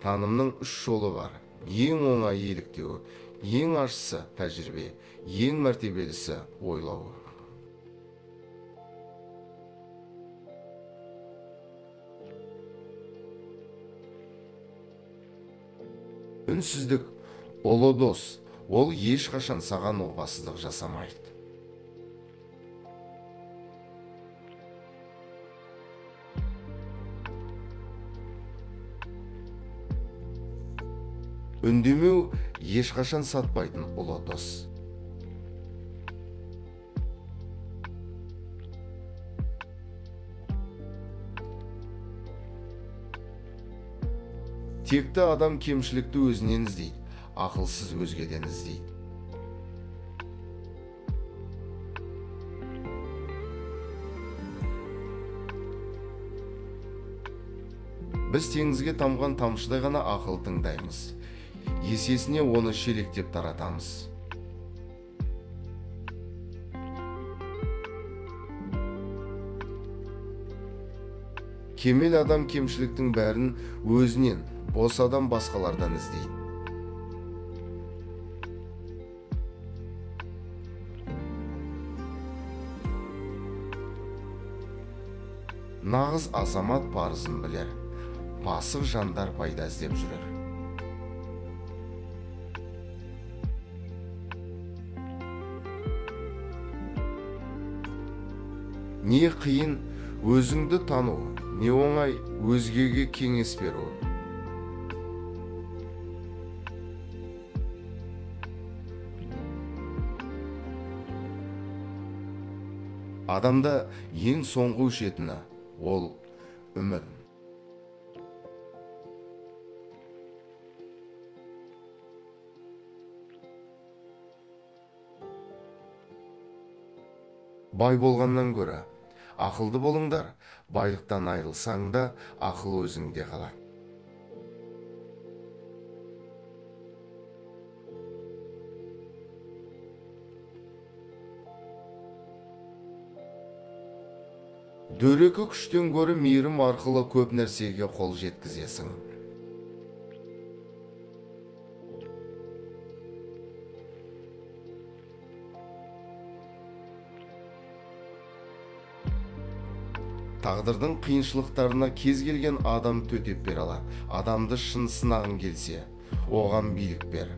Танымның үш жолы бар. Ең оңай еліктеу, ең ащысы тәжірибе, ең мәртебелісі ойлау. Үнсіздік ұлы дос, ол ешқашан саған опасыздық жасамайды. Үндемеу ешқашан сатпайтын ұлы дос. Текті адам кемшілікті өзінен іздейді, ақылсыз өзгеден іздейді. Біз теңізге тамған тамшыдай ғана ақыл тыңдаймыз. Есесіне оны шелектеп таратамыз. Кемел адам кемшіліктің бәрін өзінен, бос адам басқалардан іздейді. Нағыз азамат парызын білер, пасық жандар пайда іздеп жүрер. Не қиын өзіңді тану, не оңай өзгеге кеңес беру. Адамда ең соңғы өшетіні ол үміт. Бай болғаннан гөрі ақылды болыңдар, байлықтан айырылсаң да ақыл өзіңде қалады. Дөрекі күштен гөрі мейірім арқылы көп нәрсеге қол жеткізесің. Тағдырдың қиыншылықтарына кез келген адам төтеп бере алады. Адамды шын сынағың келсе, оған билік бер.